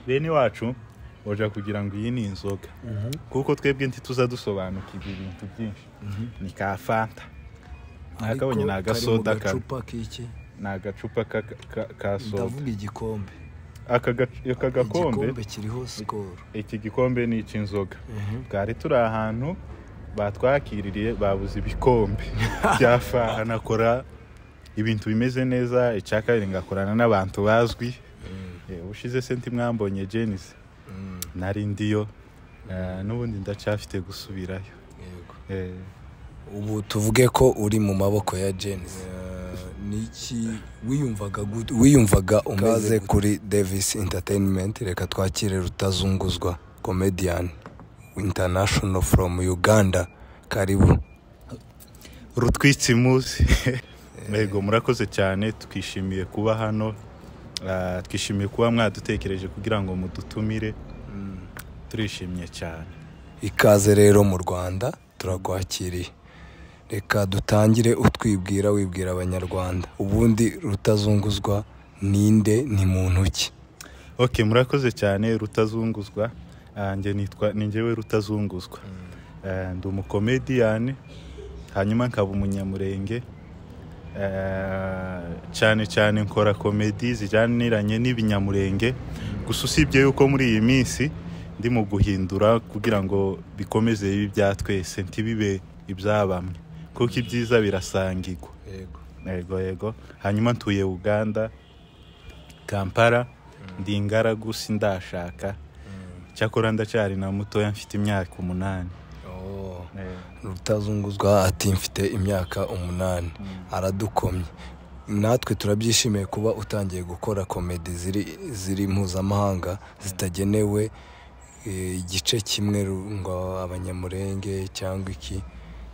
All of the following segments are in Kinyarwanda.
Bene wacu boja kugira ngo iyi ni inzoga, kuko twebwe ntituza dusobanukirwa ibintu byinshi. Ni ka Fanta. Nakabonye ni agasoda. Kari mu gacupa k'iki? Ni agacupa ka soda. Ndavuga igikombe. Aka gakombe. Igikombe kiriho Skol. Iki gikombe ni icy'inzoga. Twari turi ahantu batwakiririye, babuze ibikombe bya Fanta. Nakora ibintu bimeze neza. Icya kabiri, ngakorana n'abantu bazwi. Ubushize se ntimwambonye Jenise? Nari ndiyo, n'ubundi ndacyafite gusubirayo. Ubu tuvuge ko uri mu maboko ya Jenise. Niki wiyumvaga, wiyumvaga umeze kuri Davis Entertainment? Reka twakire Rutazunguzwa, comedian international from Uganda. Karibu. Rutwitsi muzi. Yego, murakoze cyane. Twishimiye kuba hano. Twishimiye kuba mwadutekereje kugira ngo mudutumire. Turishimye cyane. Ikaze rero mu Rwanda, turakwakiriye. Reka dutangire utwibwira, wibwira Abanyarwanda. Ubundi Rutazunguzwa ninde, ni muntu ki? Ok, murakoze cyane. Rutazunguzwa, njye nitwa, ni njyewe Rutazunguzwa. Ndi umukomediyani, hanyuma nkaba Umunyamurenge. Cyane cyane nkora comedy zijyaniranye n'Ibinyamurenge, gusa usibye yuko muri iyi minsi ndi mu guhindura kugira ngo bikomeze bibe ibya twese, ntibibe ibya bamwe, kuko ibyiza birasangirwa. Yego. Hanyuma ntuye Uganda, Kampala. Ndi ingaragu, sindashaka. Cyakora ndacyari na mutoya, mfite imyaka 8. Rutazunguzwa ati mfite imyaka 8, aradukomye. Natwe turabyishimiye kuba utangiye gukora comedy ziri mpuzamahanga, zitagenewe igice kimwe ngo Abanyamurenge cyangwa iki.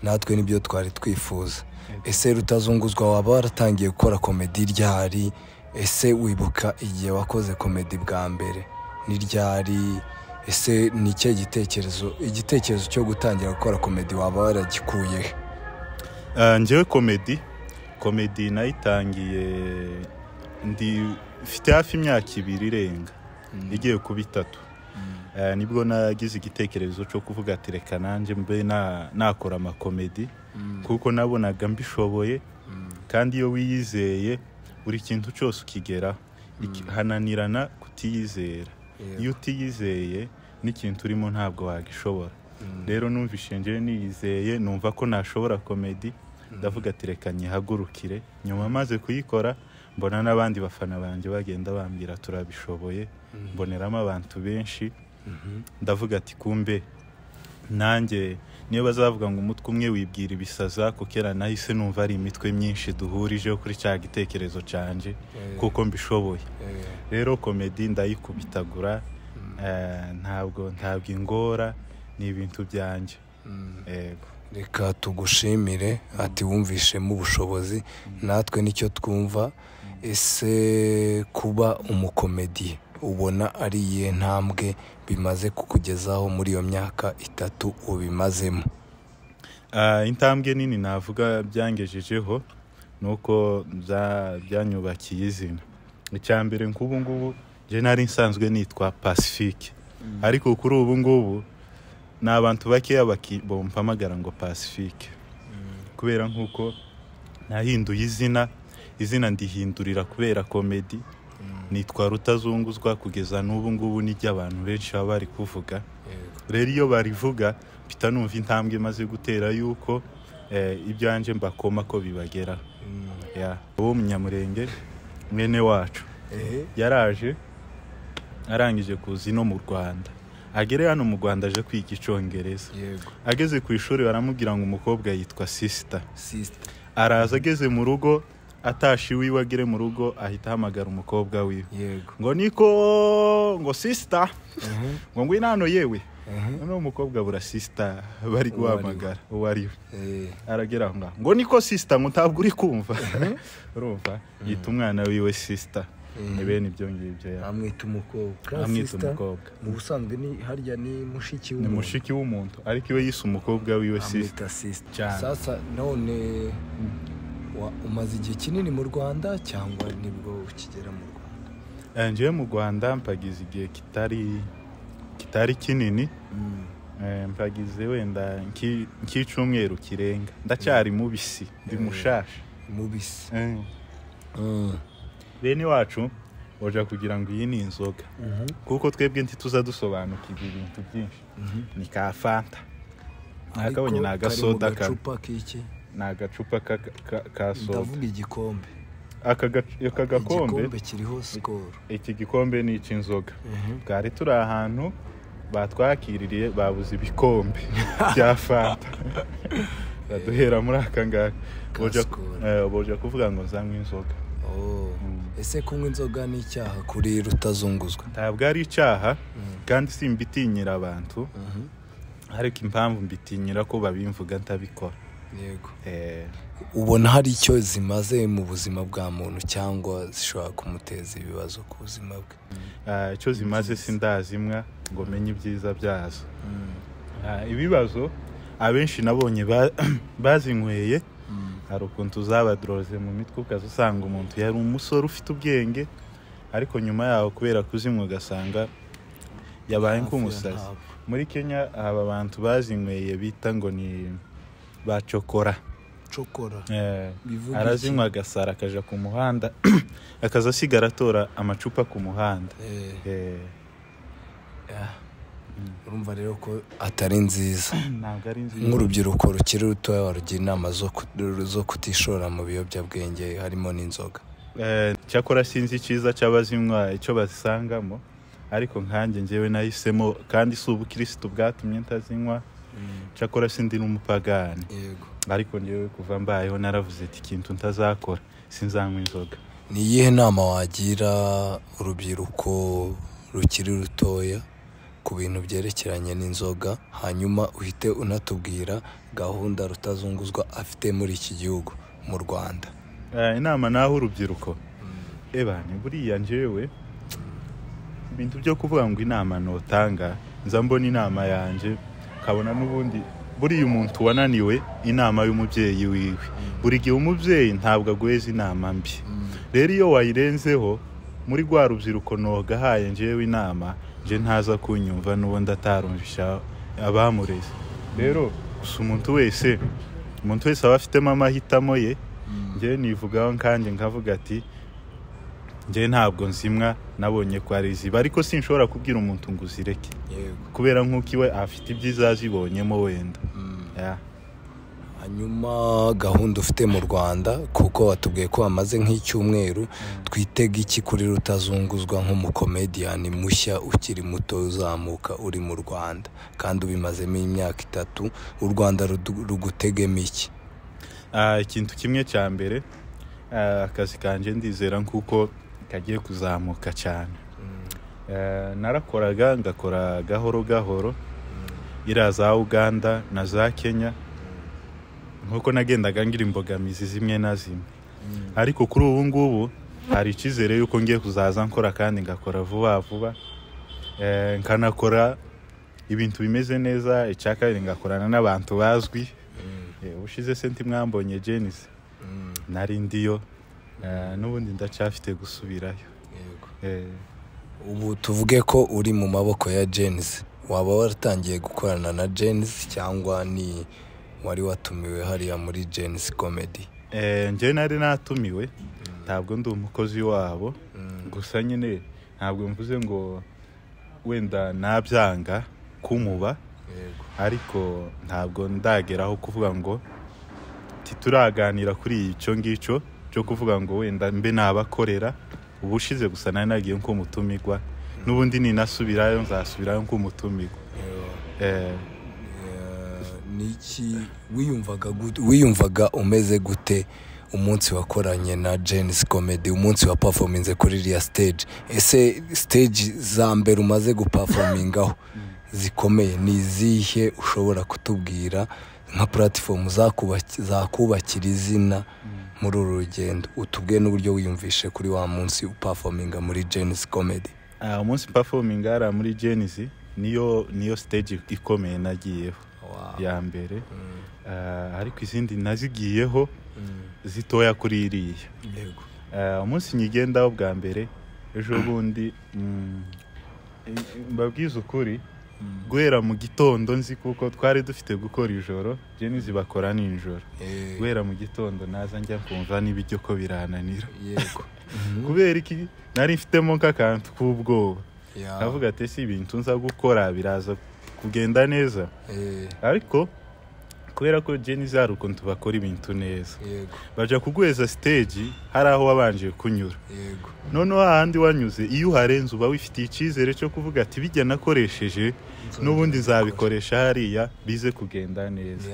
Natwe nibyo twari twifuza. Ese Rutazunguzwa, waba waratangiye gukora comedy ryari? Ese wibuka igihe wakoze comedy bwa mbere, ni ryari? Ese ni ikihe gitekerezo, igitekerezo cyo gutangira gukora comedy waba waragikuye he? Njyewe comedy nayitangiye ndi mfite hafi imyaka 2 irenga, igiye kuba 3. Nibwo nagize igitekerezo cyo kuvuga ati reka nanjye mbe nakora amacomedy, kuko nabonaga mbishoboye. Kandi iyo wiyizeye, buri kintu cyose ukigeraho. Hananirana kutiyizera. Iyo utiyizeye, n'ikintu urimo ntabwo wagishobora. Rero numvishe njyewe niyizeye, numva ko nashobora comedy, ndavuga ati reka nyihagurukire. Nyuma maze kuyikora, mbona n'abandi bafana banjye bagenda bambwira turabishoboye, mboneramo abantu benshi, ndavuga ati kumbe nanjye niyo bazavuga ngo umutwe umwe wibwira ibisaza, kuko nahise numva ari imitwe myinshi duhurijeho kuri cya gitekerezo cyanjye, kuko mbishoboye. Rero comedy ndayikubitagura, ntabwo ingora, ni ibintu byanjye. Yego. Reka tugushimire. Ati wumvishemo ubushobozi, natwe nicyo twumva. Ese kuba umukomedi ubona ari iyihe ntambwe bimaze kukugezaho muri iyo myaka 3 ubimazemo? Intambwe nini navuga byangejejeho ni uko byanyubakiye izina. Icya mbere, nk'ubu ngubu njye nari nsanzwe nitwa Pacifique, ariko kuri ubu ngubu ni abantu bakeya bampamagara ngo Pacifique, kubera nk'uko nahinduye izina. Izina ndihindurira kubera comedy. Nitwa Rutazunguzwa kugeza n'ubu ngubu, nijya abantu benshi baba bari kuvuga. Rero iyo barivuga, mpita numva intambwe imaze gutera, yuko ibyanjye mbakoma ko bibageraho. Uwo Munyamurenge mwene wacu yaraje, arangije kuza ino mu Rwanda, agere hano mu Rwanda aje kwiga Icyongereza. Ageze ku ishuri baramubwira ngo umukobwa yitwa sister. Araza, ageze mu rugo, atashe iwiwe, agere mu rugo ahita ahamagara umukobwa wiwe ngo niko ngo sister, ngo ngwino hano yewe. Noneho umukobwa abura sister bari guhamagara uwo ari we. Aragera aho ngaho ngo niko sister, ngo ntabwo uri kumva. Urumva, yita umwana wiwe sister. Ni bene ibyo ngibyo ya. Amwita umukobwa. Amwita umukobwa. Mu busanzwe ni harya ni mushiki Ni w'umuntu. mushiki w'umuntu, ariko iwe yise umukobwa wiwe sister. Amwita sister. Cyane. Sasa none umaze igihe kinini mu Rwanda cyangwa nibwo ukigera mu Rwanda? Njyewe mu Rwanda mpagize igihe kitari kinini. Mpagize wenda nk'icyumweru kirenga, ndacyari mubisi, ndi mushasha. Mubisi. Bene wacu boja kugira ngo iyi ni inzoga, kuko twebwe ntituza dusobanukirwa ibintu byinshi. Ni ka Fanta nakabonye, ni agasoda. Kari mu gacupa k'iki? Ni agacupa ka soda. Ndavuga igikombe. Aka gakombe. Igikombe kiriho Skol. Iki gikombe ni icy'inzoga. Bwari turi ahantu batwakiririye, babuze ibikombe bya Fanta, baduhera muri aka ngaka, boja kuvuga ngo nzanywe inzoga. Ese kunywa inzoga ni icyaha kuri Rutazunguzwa? Ntabwo ari icyaha, kandi simbitinyira abantu, ariko impamvu mbitinyira ko babimvuga ntabikora. Yego. Ubona hari icyo zimaze mu buzima bwa muntu cyangwa zishobora kumuteza ibibazo ku buzima bwe? Icyo zimaze sindazimwa ngo menye ibyiza byazo. Ibibazo abenshi nabonye bazinyweye, hari ukuntu zabadroze mu mitwe, ukaza usanga umuntu yari umusore ufite ubwenge, ariko nyuma yaho kubera kuzinywa ugasanga yabaye nk'umusazi. Muri Kenya aba bantu bazinyweye bita ngo ni bacokora. Cokora. Arazinywa agasara akaja ku muhanda, akaza asigara atora amacupa ku muhanda. Urumva rero ko atari nziza. Ntabwo ari nziza. Nk'urubyiruko rukiri rutoya warugira inama zo kutishora mu biyobyabwenge harimo n'inzoga? Cyakora sinzi icyiza cy'abazinywa icyo bazisangamo, ariko nkanjye njyewe nahisemo, kandi si ubukirisitu bwatumye ntazinywa. Cyakora sindi n'umupagani. Yego. Ariko njyewe kuva mbayeho naravuze ati ikintu ntazakora, sinzanywa inzoga. Ni iyihe nama wagira urubyiruko rukiri rutoya ku bintu byerekeranye n'inzoga, hanyuma uhite unatubwira gahunda Rutazunguzwa afite muri iki gihugu mu Rwanda? Inama naho urubyiruko, ebane buriya njyewe ibintu byo kuvuga ngo inama notanga, nza mbona inama yanjye kabona n'ubundi buriya umuntu wananiwe inama y'umubyeyi wiwe, buri gihe umubyeyi ntabwo aguheza inama mbi. Rero iyo wayirenzeho muri rwa rubyiruko nogahaye njyewe inama, nje ntaza kunyumva n'ubundi atarumvisha abamureze. Rero gusa umuntu wese aba afitemo amahitamo ye. Njyewe nivugaho nkanjye nkavuga ati njye ntabwo nzimwa, nabonye ko ari ziba, ariko sinshobora kubwira umuntu ngo uzireke. Kubera nk'uko iwe afite ibyiza azibonyemo wenda. Hanyuma gahunda ufite mu Rwanda, kuko watubwiye ko wamaze nk'icyumweru, twitega iki kuri Rutazunguzwa nk'umukomediyani mushya ukiri muto uzamuka uri mu Rwanda kandi ubimazemo imyaka 3, u Rwanda rugutegemo iki? Ikintu kimwe cya mbere, akazi kanje ndizera nkuko kagiye kuzamuka cyane. Narakoraga ngakora gahoro gahoro, ira za Uganda na za Kenya, nkuko nagendaga ngira imbogamizi zimwe na zimwe. Ariko kuri ubu ngubu hari icyizere yuko ngiye kuzaza nkora kandi ngakora vuba vuba, nkanakora ibintu bimeze neza. Icya kabiri ngakorana n'abantu bazwi. Ubushize se ntimwambonye Jenice, nari ndiyo, n'ubundi ndacyafite gusubirayo. Ubu tuvuge ko uri mu maboko ya Jenice, waba waratangiye gukorana na Jenice cyangwa ni wari watumiwe hariya muri Jenice Comedy? Njye nari natumiwe, ntabwo ndi umukozi wabo. Gusa nyine ntabwo mvuze ngo wenda nabyanga kumuba, ariko ntabwo ndageraho kuvuga ngo tituraganira kuri icyo ngicyo cyo kuvuga ngo wenda mbe nabakorera. Ubushize gusa nari nagiye nko mutumirwa, n'ubundi ninasubirayo nzasubirayo nko mutumirwa. Niki wiyumvaga umeze gute umunsi wakoranye na Jenice Comedy, umunsi wa performance kuri iriya stage? Ese stage za mbere umaze guperformingaho zikomeye ni izihe ushobora kutubwira nka platform zakubakira izina muri uru rugendo? Utubwiye n'uburyo wiyumvishe kuri wa munsi uperforminga muri Jenice Comedy. Umunsi performinga ara muri Jenice niyo stage ikomeye nagiyeho ya mbere. Ariko izindi nazigiyeho zitoya kuri iriya. Umunsi nyigendaho bwa mbere Ejo bundi mbabwize ukuri, guhera mu gitondo nzi kuko twari dufite gukora ijoro, Gen-Z bakora nijoro. Guhera mu gitondo naza njya kumva n'ibiryo ko birananira. Kubera iki? Nari mfitemo nk'akantu k'ubwoba, nkavuga ati: "Si ibintu nza gukora biraza kugenda neza?" Ariko kubera ko Gen-Z hari ukuntu bakora ibintu neza, baja kuguheza stage hari aho wabanje kunyura. Noneho hahandi wanyuze, iyo uharenze uba wifitiye icyizere cyo kuvuga ati: "Bijya nakoresheje n'ubundi nzabikoresha hariya, bize kugenda neza."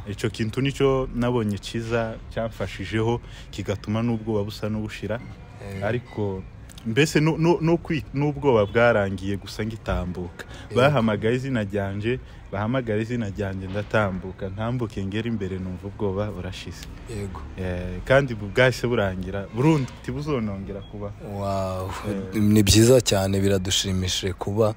Icyo kintu nicyo nabonye cyiza cyamfashijeho, kigatuma n'ubwoba busa n'ubushira. Ariko mbese n'ubwoba bwarangiye gusa ngitambuka. Bahamagaye izina ryanjye, bahamagara izina ryanjye, ndatambuka, ntambuke ngera imbere numva ubwoba burashize. Kandi bwahise burangira burundu, ntibuzonongera kuba. Wow. Ni byiza cyane, biradushimishije kuba